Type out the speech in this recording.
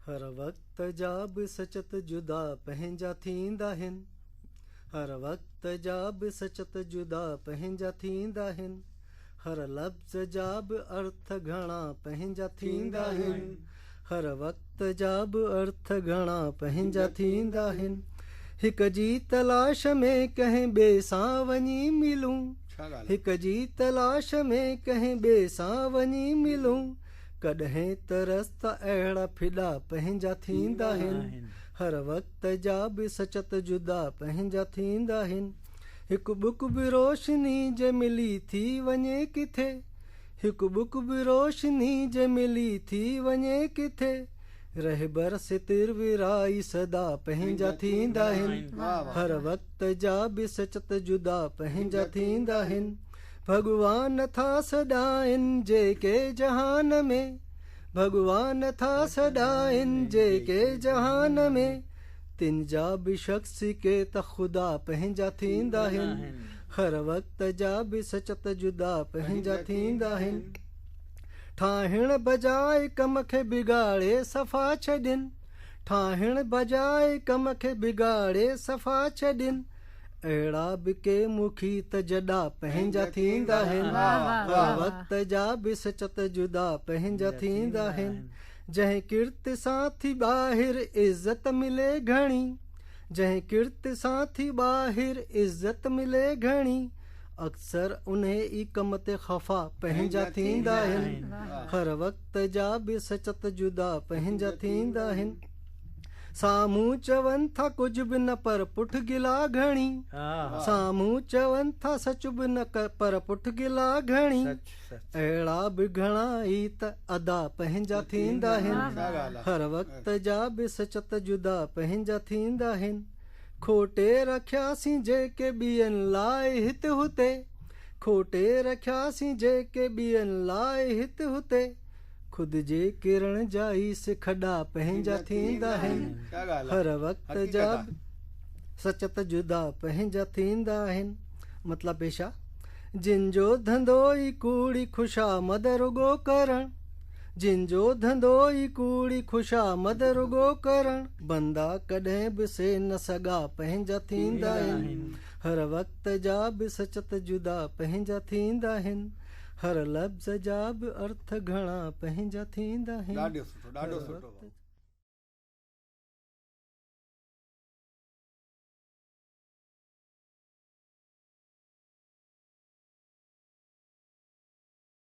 هر وقت جا به سچت جدا پنهنجا ٿيندا هن. هر وقت جا به سچت جدا پنهنجا ٿيندا هن. هر لفظ جا به ارٿ گهڻا پنهنجا ٿيندا هن. هر وقت جا به ارٿ گهڻا پنهنجا ٿيندا هن. هڪ جي تلاش ۾ ڪنهن ٻئي سان وڃي ملون. هڪ جي تلاش ۾ ڪنهن ٻئي سان وڃي ملون. ڪڏهن ته رستا اهڙا ڦڏا پنهنجا ٿيندا هن. هر وقت جا به سچت جدا پنهنجا ٿيندا هن. هڪ ٻڪ به روشني جي ملي ٿي وڃي ڪٿي. هڪ ٻڪ به روشني جي ملي ٿي وڃي ڪٿي. رهبر ستر ورائي سدا پنهنجا ٿيندا هن. هر وقت جا به سچت جدا پنهنجا ٿيندا هن. ڀڳوان ٿا سڏائن جيڪي جهان ۾. ڀڳوان ٿا سڏائن جيڪي جهان ۾. تن جا به شخص ڪي ته خدا پنهنجا ٿيندا هن. هر وقت جا به سچت جدا پنهنجا ٿيندا هن. ٺاهڻ بجاء ڪم کي بگاڙي صفا ڇڏين. ٺاهڻ بجاء ڪم کي بگاڙي صفا ڇڏين. اهڙا به ڪي مکي ته جڏا پنهنجا ٿيندا هن. هر وقت جا به سچت جدا پنهنجا ٿيندا هن. جنهن ڪرت سان ٿي ٻاهر عزت ملي گهڻي. جنهن ڪرت سان ٿي ٻاهر عزت ملي گهڻي. اڪثر انهي ئي ڪم تي خفا پنهنجا ٿيندا هن. هر وقت جا به سچت جدا پنهنجا ٿيندا هن. سامهون چون ٿا ڪجهه به نه پر پٺ گلا گهڻي. سامهون چون ٿا سچ به نه پر پٺ گلا گهڻي. اهڙا به گهڻا ئي ته ادا پنهنجا ٿيندا هن. هر وقت جا به سچت جدا پنهنجا ٿيندا هن. کوٽي رکياسين جيڪي ٻين لاء هت هتي. کوٽي رکياسين جيڪي ٻين لاء هت هتي. خود جي ڪرڻ جا ئي سي کڏا پنهنجا ٿيندا هن. هر وقت جا سچ ته جدا پنهنجا ٿيندا آهن. مطلب پيشا جن جو ڌنڌو ئي ڪوڙي خوشامد رڳو ڪرڻ. جن جو ڌنڌو ئي ڪوڙي خوشامد رڳو ڪرڻ. بندا ڪڏهن به سي نه سڳا پنهنجا ٿيندا آهن. هر وقت جا به سچ ته جدا پنهنجا ٿيندا آهن. هر لفظ جا به ارٿ گهڻا پنهنجا ٿيندا آهن. ڏاڍو سٺو ڏاڍو سٺو.